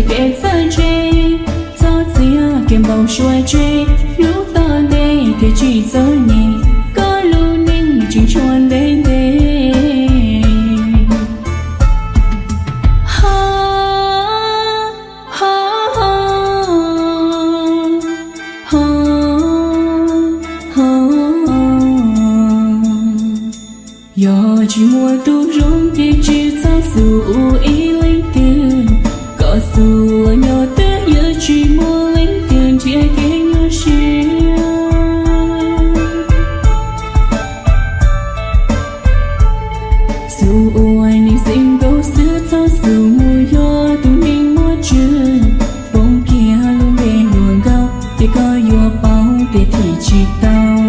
kev txawj ntse, txhob txiav kev npau suav tseg, hlub tom ntej thiaj tsis txom nyem, koj lub neej tseem tshuav ntev ntev. Ho, ho, ho, ho, ho. Yog tsis muaj tus zoo ces tsis txhob xub ua ib leeg twg, kom xub ua nyob twg yuav tsis muaj leej twg nrhiav kev nyuaj siab. Xub ua neeg xeeb nkaus xwb, txhob xub mus yog tus neeg muaj tswv, poob kiag lub npe hluas nkauj ces koj yuav paub tias thim tsis tau.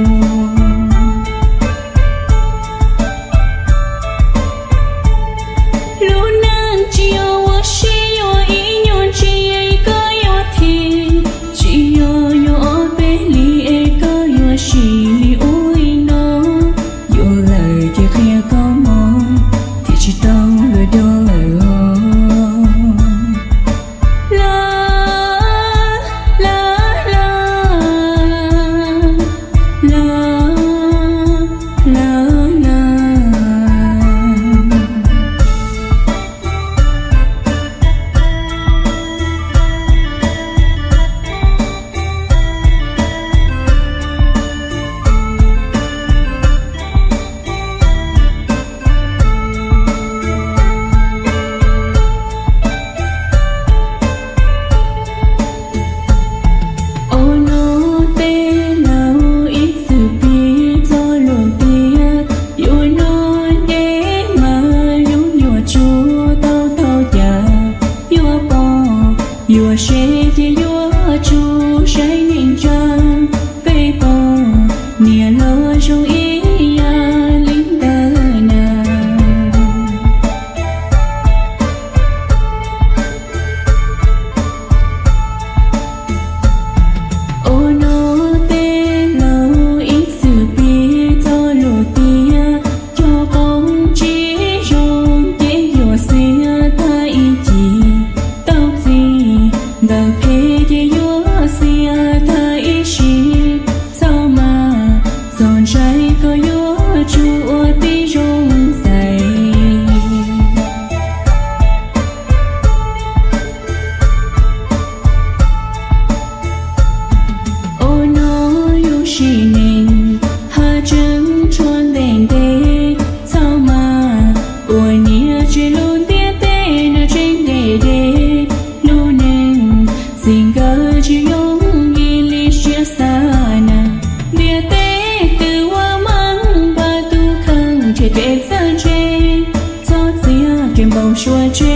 Lub neej tsis yog ua si, yuav ib nyuag ntsis koj yuav thim, tsis yog yuav ob peb hlis es koj yuav sim li ub li no, yuav lawm ces qhia koj mog, thim tsis tau luag coj lawm os. La, la, la, la, la, la. Ua no tej laus ib txwm piv txoj lus tias yuav noj ncej mas yuav nyuam tsuag tau tau cas, yuav pom yuav sev ces yuav tsum saib neej tsa, peb pom niam laus zoo ib yam li ntawd na. Ua no tej laus ib txwm piv txoj lus tias cog qoob tsis zoo ces yuav xiam tag ib cim, tau txim ntawm phem ces yuav xiam tag ib sim, txhob mas txog ntshai koj yuav tsum ua tib zoo xaiv. Ua no yus sim neej haj tseem tshuav ntev ntev, txhob mas ua niam tsev lub ntiaj teb no tseem ntev ntev, lub neej txij nkawm tsis yooj yim li siab xav na. Ntiaj teb twb ua meej npaj tus kheej, tseg kev txawj ntse, txhob txiav kev npau suav tseg,